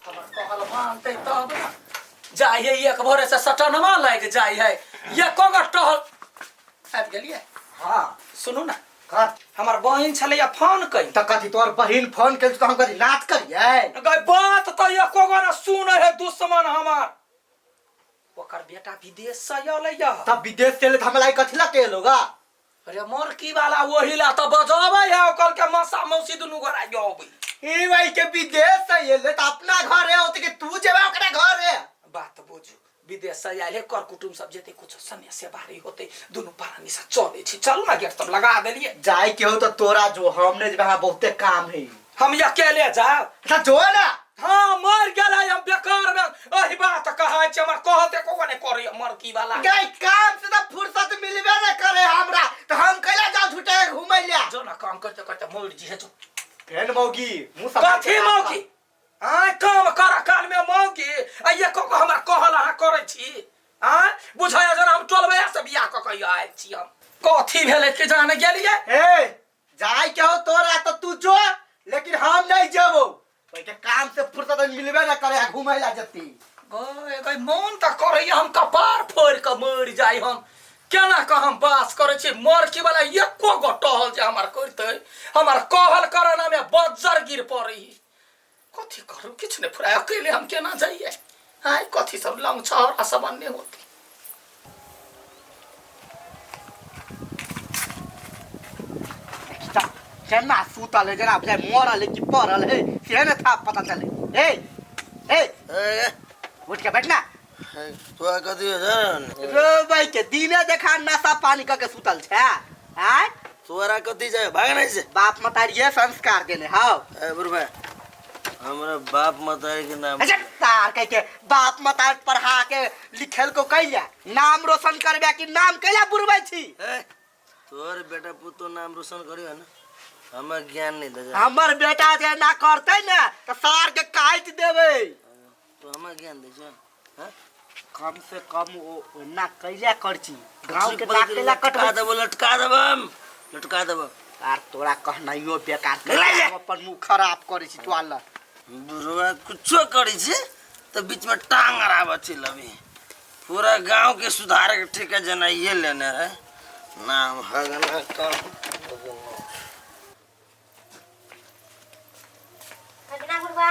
हमर कहल मानतै तब ने जाइ है एक भोरे से सटनमा लागि जाइ है एको गो टहल आबि गेलियै। हाँ। सुनू ने। का? हमर बहिन छलैया फोन कै। तऽ कथी तोहर बहिन फोन केल तऽ हम कथी नाच करियै? गै बात तऽ एको गो ने सुनै है दुश्मन हमर। ओकर बेटा विदेश से अयलैया। तब विदेश से एलै तऽ हमरा कथी लऽ के एलो गा? अरे मोरकी वाला वही ला तऽ बजबै है ओकर के मौसा मौसी दुनू गोरा अबै। ई भाई के विदेश से एलै तऽ अपना घरे होते कि तू जेबा ओकरा घरे? बात बुझू, विदेश से आयल है, कर कुटुम सब जेते कुछ समय से बारी होते दुनू प्राणी से चले छी। चल ना, गेट सब लगा देलिए। जाय के हो तो तोरा जो, हम नहीं जेबे, हमरा बहुते काम है। हम अकेले जाओ। अच्छा जो ना। हाँ मर गेल है हम बेकार में एही बात कहै छी, हमर कहते को ने करी मरकी वाला। गई काम से तो फुर्सत मिलबे न करे हमरा, तो हम कैला जाओ झूठे के घूमै ले? जो ना काम करते करते मर जी है जो। फेन मौगी मुंह सम्हार कथी के बात मौगी? आय काम कर काल में मौगी आ ये को हमरा कहल अहाँ करै छी? आय बुझाय जेना हम टोलबे से बियाह क के आयल छी हम। कथी भेलै कि जान गेलियै? ए जाय के हो तोरा तो तू जो, लेकिन हम नहीं जेबो। ओइ के काम से फुर्सत मिलबे न करे आ घूमै ला जती। गए गए मन तऽ करैया हम कपार फोड़ि कऽ मरि जाइ हम। केना कऽ हम बास करै छी? मरकी वाला एको गो टहल जे हमर करतै, हमर कहल करना में बज्जर गिर पड़ै। कथी करू किछु नहि फुराय, अकेले हम केना जाइए? आय कथी सब लंग छहरा सब अन्ने होती। केना सुतल है जेना बुझाय मरल है कि पड़ल है से ने था पता चले। ए ए ए, उठ के बैठ ना। तोरा कथी हो जान? रे भाई के दिने देखा नशा पानी क के सुतल छै। आय तोरा कथी जाय भाग नहीं से? बाप मतारी ये संस्कार देने हाउ। ए बुढ़बा, हमरा बाप मतारी के नाम। अच्छा तार कह के बाप मतार पढ़ा के लिखेल को कैला नाम रोशन करबे कि नाम कैला बुढ़बै छी? ए तोर बेटा पुतो नाम रोशन करियो ना, हमर ज्ञान नहीं दे। हमर बेटा जे ना करते ने त सार के काट देबै। तो हमर ज्ञान दे छ? हां कम से कम ओ ना कैला करची गांव के नाक कैला लटका देबो, लटका देबो हम, लटका देबो। आर तोरा कहनाइयो बेकार ले ले। हम अपन मुंह खराब करै छी तो ल। बुढ़वा कुछो करै छी त बीच में टांग अड़ाबऽ छी। लभी पूरा गांव के सुधार के ठेका जनाइए लेने रहे नाम हगना कम। अगना बुढ़वा,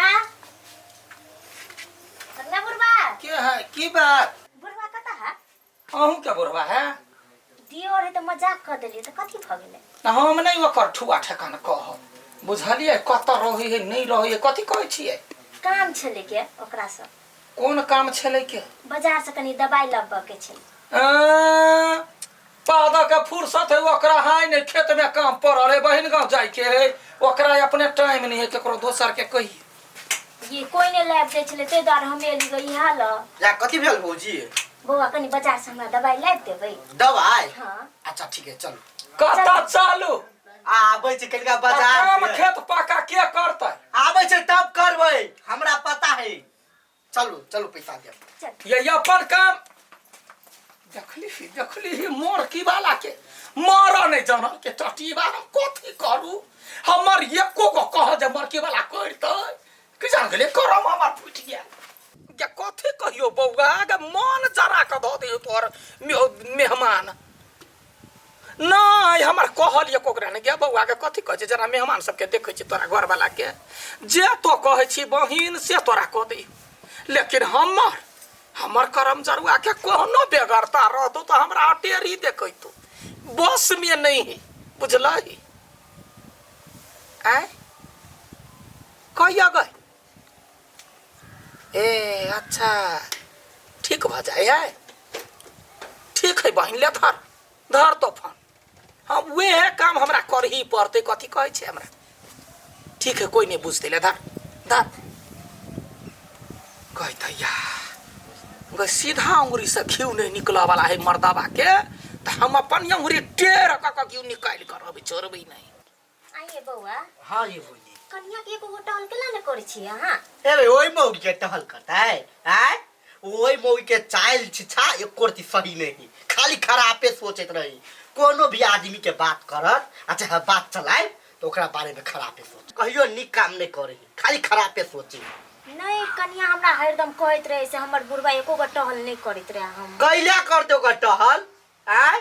अगना बुढ़वा। के है की बात? बुढ़वा कतऽ है? अहूँ के बुढ़वा है? दियो रहे तऽ मजाक कऽ देलियै तऽ कथी भऽ गेलै? ना हम नहीं ओकर ठुआ ठेकान कहब, बुझलियै? कतऽ रहै है नहीं रहै है कथी कहै छियै? काम छलै के ओकरासँ। कोन काम छलै के? बाजार से कनी दवाई लाबऽ के छलै। पादा के फुर्सत है ओकरा है नहीं, खेत में काम पड़ल है, बहिन गांव जाय के है ओकरा, अपने टाइम नहीं है केकरो दोसर के कहिए। ये कोई नहीं लाबि दै छलै ताहि दुआरे हम एली गई इहाँ लऽ। या कथी भेल भौजी? बौआ कनी बाजार से हमरा दवाई लाबि देबै? दवाई? हाँ। अच्छा ठीक है चलू। कतऽ चलू? आबै छै कनिका बाजार काम से। खेत पाका के करतै? आबै छै तब करबै, हमरा पता है। चलू चलू पैसा देब। चल। ये अपन काम देखली ही, देखली ही मोर की वाला के मर नहीं जानल के टटी वाला कथी करू? हमर एको गो कह जे मरकी वाला करतै कि जान गेलै करम हमर फूटि गेल। गे कथी कहियो बौआ, गे मन जरा के धऽ दियौ तोहर मेहमान। नहीं हमर कहल एको गोरा नहीं। गे बौआ के कथी कहै छै जेना मेहमान सबके देखै छी तोरा घरवाला के जे तो कहै छी बहिन से तोरा कह दी, लेकिन हमर करम जरुआ के कोनो बेगरता रहतो तो हमरा अटेरी देखैतो बस में नहीं है, बुझलही? आय कहिया गए? ए अच्छा ठीक भऽ जाए है, ठीक है बहिन, ले धर धर तो फोन। हाँ वह काम हमरा करही पड़तै। कथी कहै छै हमरा? ठीक है कोई नहीं बुझतै, ले धर धर। कहै या गै सीधा अंगुरी से घिउ नहीं निकलऽ वाला है मर्दाबा के, तऽ हम अपन अंगुरी टेढ़ कऽ कऽ घिउ निकालि कऽ रहबै, छोड़बै नहीं। आइए बौआ। हाँ ये बोली। कनिया के एको गो टहल केना ने करै छी अहाँ? ए रे ओइ मौगी के टहल करतै? आय ओइ मौगी के चाइल छिछा एको रति सही नहीं, खाली खराबे सोचैत रही। कोनो भी आदमी के बात करत आ चाहे बात चलाए तो ओकरा बारे में खराबे सोच, कहियो नीक काम नहीं करे, खाली खराबे सोचे। नहीं कनिया हमरा हरदम कहैत रहे से हमर बुढ़वा एको गो टहल नहीं करैत रहे हम। कैला करते ओकर टहल? आय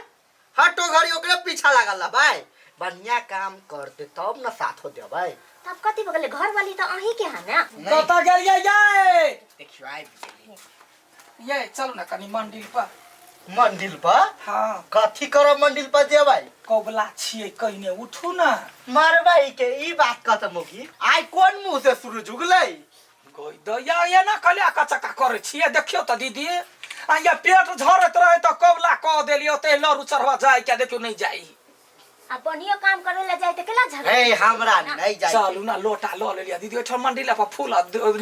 हटो घड़ी ओकरे पीछा लागल रहबै। बढ़िया काम करते तब न साथ हो देबै। तब कथी भऽ गेलै? घर वाली तऽ अहीं के है ना। कतऽ गेलियै यै? देखियो आबि गेली। ये चलू ना कनी मंदिर पर। मंदिर पर? हाँ। कथी करब मंदिर पर जेबै? कबला छियै कहिने उठू ना। मरबै के ई बात कहत मुगी। आइ कोन मुंह से सूरज उगलै? गई दैया एना कलिया कचका करै छियै देखियौ तऽ दीदी। आ या पेट झरैत रहे तऽ कबला कऽ देलियै ओते लड़ू चढ़वा जाय के देखियौ नहीं जाई। आ बढ़िया काम करे ला जाय तऽ केला झगड़ा? हे हमरा नहीं जाय। चलू ना लोटा ल लेलियै दीदी ओहिठाम मंदिर पर फूल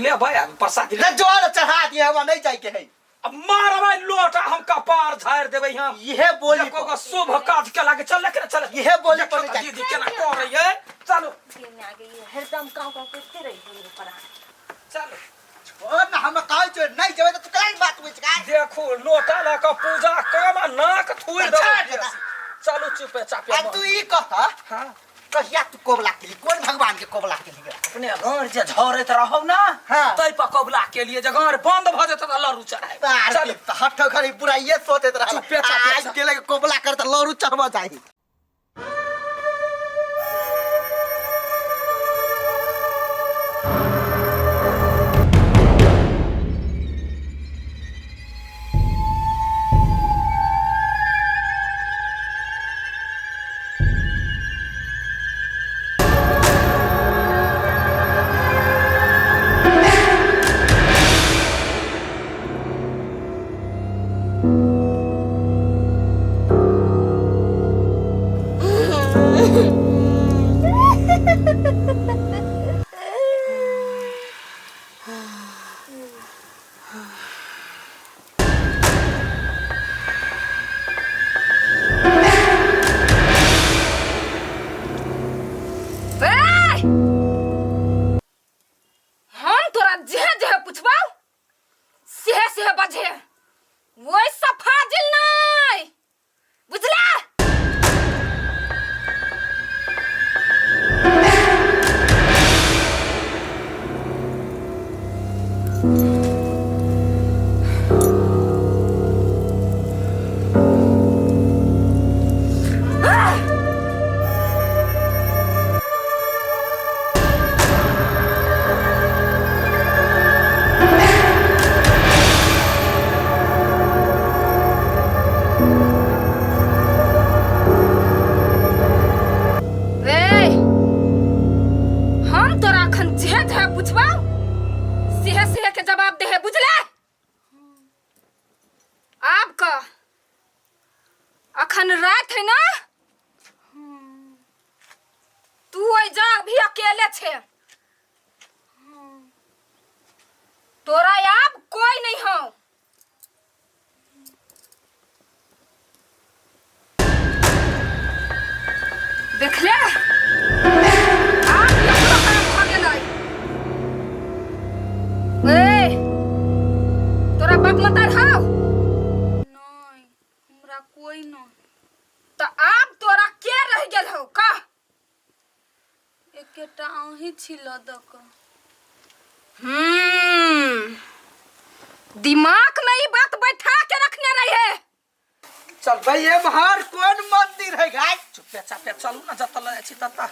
लेबै आ प्रसाद ले जल चढ़ा दिए हमरा नहीं जाय के है। अब मारबै लोटा हम कपार झाड़ि देबै हम। इहे बोली एको गो शुभ काज के लागे चल लेकिन चल। इहे बोली पर देखियौ तऽ दीदी केना करैयै। चलू हरदम काव काव करते रही पर। चलू छोड़ ना हम कहै छियौ नहीं जेबै तऽ तू केना बात बुझ गए? देखू लोटा लऽ कऽ पूजा कम आ नाक थुरि देबै। चलू चुपे चापे। आ तू ई कह। हाँ। कहिया तू कबला केली? कोन भगवान के कबला केली? अपने घर जे झरैत रहौ ना। हाँ। तै पर कबला केलिए जे घर बंद भऽ जेतै तऽ लड़ू चढ़ाय। चलू हठ घड़ी पूरा ये सोचैत रहल। चुपे चापे। आज गेलै कबला कर तऽ लड़ू चढ़बऽ जाही। हम तोरा जेहे जेहे पुछबौ सेहे सेहे बजे, ओहिसँ फाजिल नहि, बुझला? ए, हम तोरा अखन जेहे जेहे पुछबौ सेहे सेहे के जवाब देहे, बुझले? आब कह, अखन रात है ना, तू ओहि जा अभी अकेले छे, तोरा आब कोई नहीं हो। देखले आब एकरो काम भऽ गेलै। ए, तोरा बाप मतार हौ? नहीं, हमरा कोई न। तऽ आब तोरा के रहि गेल हौ कह? एकेटा अहीं छी लऽ दऽ कऽ। दिमाग में ई बात बैठा के रखने रहे। चल भाई एम्हर कोन मंदिर है गाय? चुपे चापे चलू ना जतऽ लऽ जाइ छी ततऽ।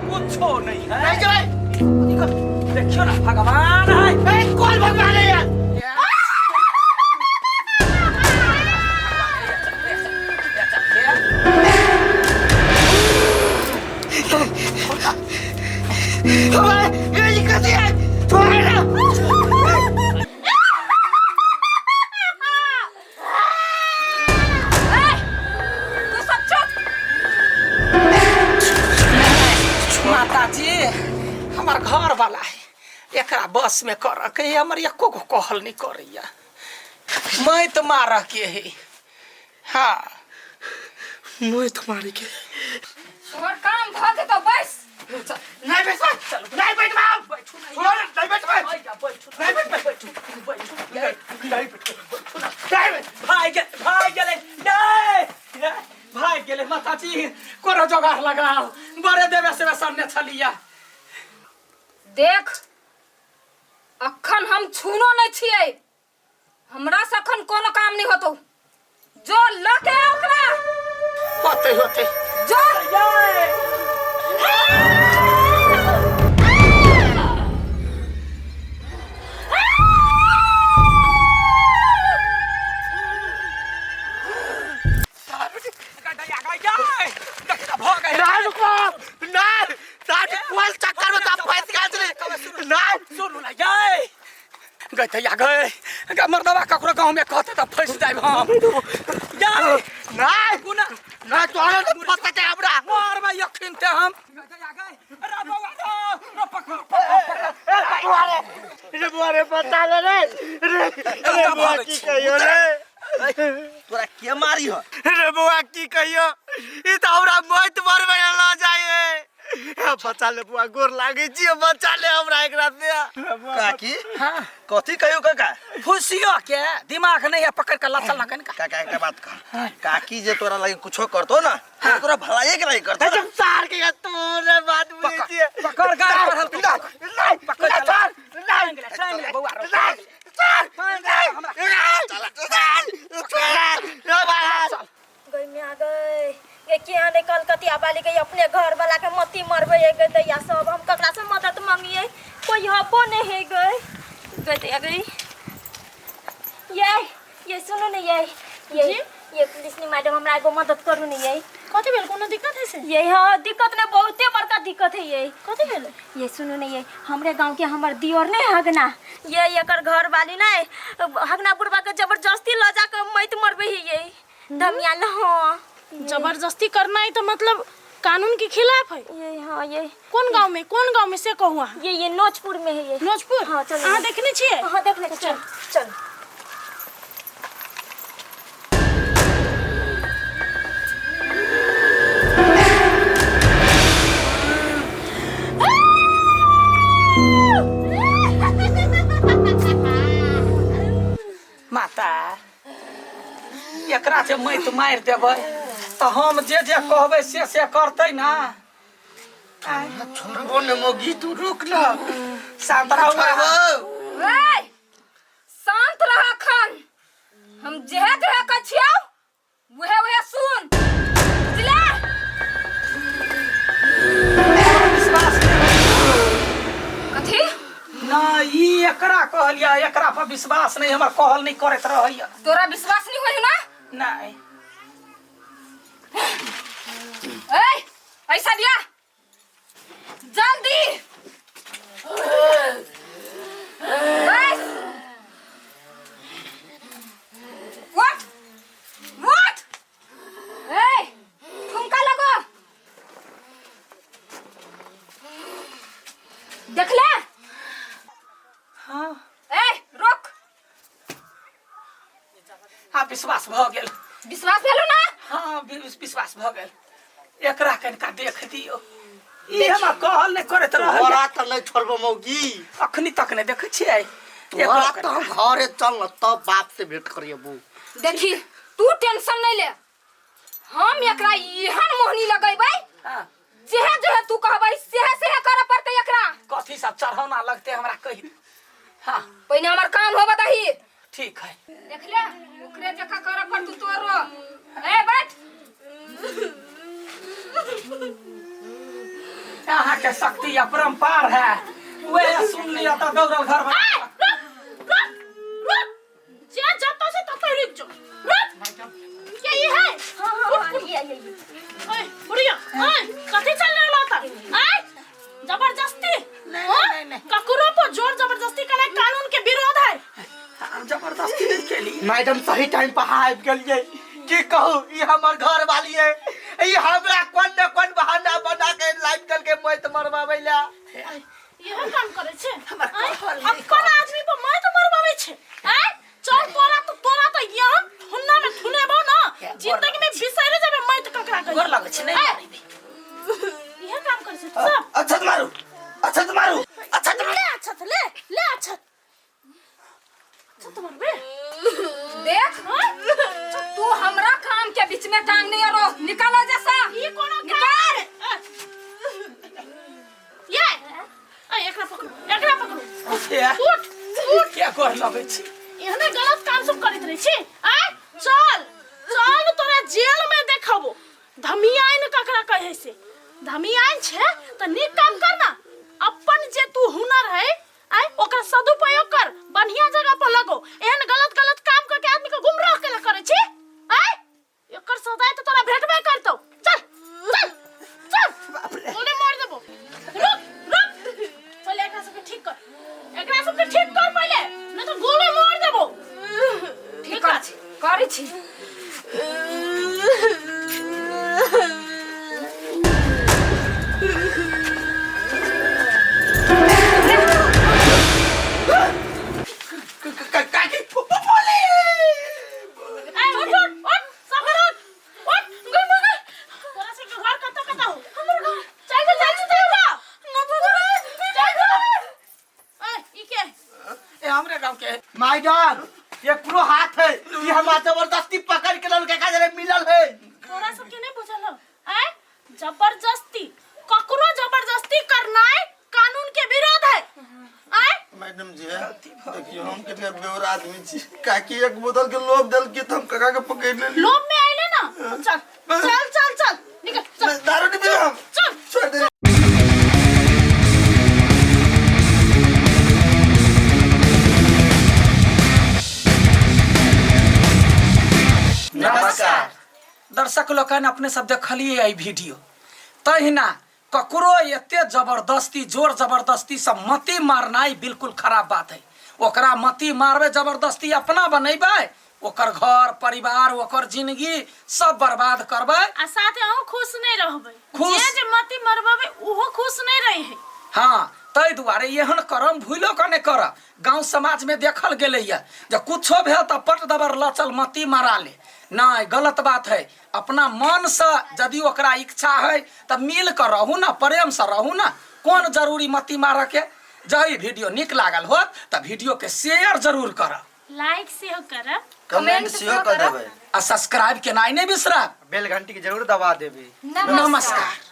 कुछो नहीं है। नहीं जेबै। देखियो ना भगवान है। ए, कोन भगवान है यार? ये कथी है? छोड़ ना। ए, तू सब चुप। माताजी हमर घर वाला है, एकरा बस में कर के हमर एको गो कहल नहीं करैया, मैं तो मारह के है। हाँ मैं तो मारे के। तोहर काम भऽ जेतौ बस। नहीं बैठबै, नहीं बैठबै, छोड़, नहीं बैठबै, नहीं बैठबै, नहीं बैठबै, नहीं बैठबै। भाई गेल, भाई गेलै, नहीं। भागि गेलै माताजी कोनो जोगाड़ लगाओ बड़े देवे से सामने छलिया देख अखन हम छूनो नहीं छियै हमरा से अखन कोनो काम नहीं होतो जो ल के आ ओकरा होते होते जो सुनू ना ये गई तैया गए गा मर्दवा ककरो गाँव में कहते तऽ फंसि जायब हम यार नहीं गुना नहीं तोरा नहीं पता छै हमरा मारबै अखन ते हम गई तैया गए रे बौआ रे रे पकड़ पकड़ पकड़ रे बुआ रे बता ले रे रे रे बुआ की कहियो रे तोरा के मारी हो रे बुआ की कहियो ई त हमरा मौत मरबै ल जाए है बचा ले बुआ गोर लागै छी बचा ले हमरा एकरा से काकी कथी कहियो काका फुसियो के दिमाग नहीं है पकड़ के लचल ना कनिका काका एकटा बात कह काकी जे तोरा लगे कुछो करतो ना तो तोरा भलाइए के लागि करतो ना। सार के तोरे बात बुझै छियै पकड़ गाड़ पर हल्का नहीं पकड़ नहीं चला। सर नहीं टांग ले, टांग ले, बौआ रो। नहीं सर नहीं नहीं गई में आ गए ये किया नहीं कलकतिया वाली गई अपने घर वाला के मती मरबे है गई दैया सब हम ककरा से मदद मांगिए कोई हबो नहीं है गई गई दैया गई ये ये सुनो ने ये ये पुलिस ने मैडम हमरा एगो मदद करू ने ये कथी भेल कोनो दिक्कत है से ये हाँ दिक्कत ने बहुते बड़का दिक्कत है ये कथी भेल ये सुनू ने ये हमरे गांव के हमर दियोर ने हगना ये एकर घर वाली ने हगना बुढ़वा के जबरदस्ती ल जाके मौत मरबे है ये धमिया ल हाँ जबरदस्ती करना है तो मतलब कानून के खिलाफ है ये हाँ ये कोन गांव में कोन गांव में से कहू अहाँ ये नोचपुर में है ये नोजपुर हाँ, चलो। अहाँ देखने छियै हाँ देख ले चल चल माता एकरा जे मौत मारि देबै तऽ हम जे जे कहबै से से करतै ना छोड़बो ने मोगी तू रुक ना शांत रहू छोड़बो। ए, शांत रह अखन हम जेहे जेहे कहै छियौ उहे उहे सुन बुझले विश्वास नहि। कथी ना ई एकरा कहलियै एकरा पर विश्वास नहि हमर कहल नहि करैत रहैया तोरा विश्वास नहीं होई ना नहि ए ऐसा दिया जल्दी बस what what ए ठुमका लगो देख ले हाँ ए रुक हाँ विश्वास भऽ गेल विश्वास भेलो ना हाँ विश्वास भऽ गेल एकरा कनिका देख दियौ ई हमरा कहल नहि करैत रहैया तोरा तऽ नहि छोड़बो मौगी अखनी तक नहि देखै छियै तोरा तऽ हम घरे चल न तब बाप से भेंट करियबू देखी तू टेंशन नहीं ले हम एकरा एहन मोहनी लगेबै हाँ जेहे जेहे तू कहबै सेहे सेहे करऽ पड़तै एकरा कथी सब चढ़ौना लगते हमरा कहि हाँ पहिने हमर काम होबऽ दही ठीक है देख ले ओकरे जकाँ करऽ पड़तौ तोरो ए बैठ अहाँ के शक्ति अपरंपार है वह सुन लिया तो दौड़ल घर में ए, रुक रुक रुक जे जतऽ से ततऽ रुक जो रुक ये ये है हाँ हाँ हाँ ये ओए बुढ़िया ओए कथी चल रहल होता आय जबरदस्ती नहीं, हाँ? नहीं, नहीं। ककरो पर जोर जबरदस्ती करना कानून के विरोध है हम जबरदस्ती नहीं केली मैडम सही टाइम पर आबि गेलियै की कहू ई हमर घर वाली है ई हमरा कोन न कोन बहाना बना के लाइट दल के मौत मरवाबै ला इहो काम करे छे हमर आँय? कहल नहीं अपन आदमी पर मौत मरवाबै छे आय चल तोरा तो यहाँ ठुन्ना में ठुनेबो ना हे, जिंदगी में बिसरि जेबे मौत ककरा कहियो गोर लगै छै नहीं मारिबे इहे काम करे छे सब अच्छा मारू अच्छा मारू अच्छा ले अच्छा ले ले अच्छा अच्छा तो मरबे देख हाँ? तू तू हमरा काम के बीच में टांग नहीं अरो निकालो जैसा ई कोनो निकाल ये ए एकरा पकड़ू एकरा पकड़ू के उठ उठ के गोर लगै छी एहने गलत काम सब करैत रहै छी आय चल चल तोरा जेल में देखबो धमियाइन ककरा कहै से धमियाइन छै तऽ नीक काम कर ना अपन जे तू हुनर है आय ओकरा सदुपयोग कर बढ़िया जगह पर लगो एहन गलत गलत काम करके आदमी के गुमराह केला करै छी आय एकर सजाय तऽ तोरा भेटबे करतौ चल चल चल गोली मार देबो रुक रुक पहिले एकरा सबके ठीक कर एकरा सबके ठीक कर पहिले नहीं तो गोली मार देबो ठीक कर छी करै छी काकी बोले ए उठ उठ उठ सबर उठ उठ गई मगर तोरा सबके घर कतऽ कतऽ हो हमर घर चल चल चल चल जा चल चल ए ई के ए हमरे गांव के मैडम एकरो हाथ है ये हमारा जबरदस्ती पकड़ के लड़के का जरे मिलल है तोरा सबके नहीं बुझल हो आय जबरदस्ती ककरो जबरदस्ती करनाय कानून के विरोध है आय मैडम जी देखियो हम कितने बेवर आदमी छी काकी एक बोतल के लोभ देल की त हम काका के पकड़ लेली लोभ में आइले ना चल चल चल चल निकल चल दारू नहीं पी हम चल छोड़ दे नमस्कार दर्शक लोकनि अपने सब देखलिए एहि वीडियो तहिना ककरो एते जबरदस्ती जोर जबरदस्ती से मति मारनाइ बिल्कुल खराब बात है ओकरा मति मारबै जबरदस्ती अपना बनेबै ओकर घर परिवार ओकर जिंदगी सब बर्बाद करबै आ साथे अहूँ खुश नहीं रहबै खुश- जे जे मति मरबेबै ओहो खुश नहीं रहे है हाँ ताहि दुआरे एहन करम भूलो के नहि करब गाँव समाजमे देखल गेलैए जे कुछो भेल तऽ पट दबर लचल मती मारा ले नहि गलत बात है अपना मनसँ यदि ओकरा इच्छा है तऽ मिल कऽ रहू ने प्रेमसँ रहू ने कोन जरूरी मती मारऽके जँ ई वीडियो नीक लागल होत तऽ वीडियोके शेयर जरूर करब लाइक सेहो करब कमेंट सेहो कर देबै आ सब्सक्राइब केनाइ नहि बिसरब बेल घंटी के जरूर दबा देबै नमस्कार।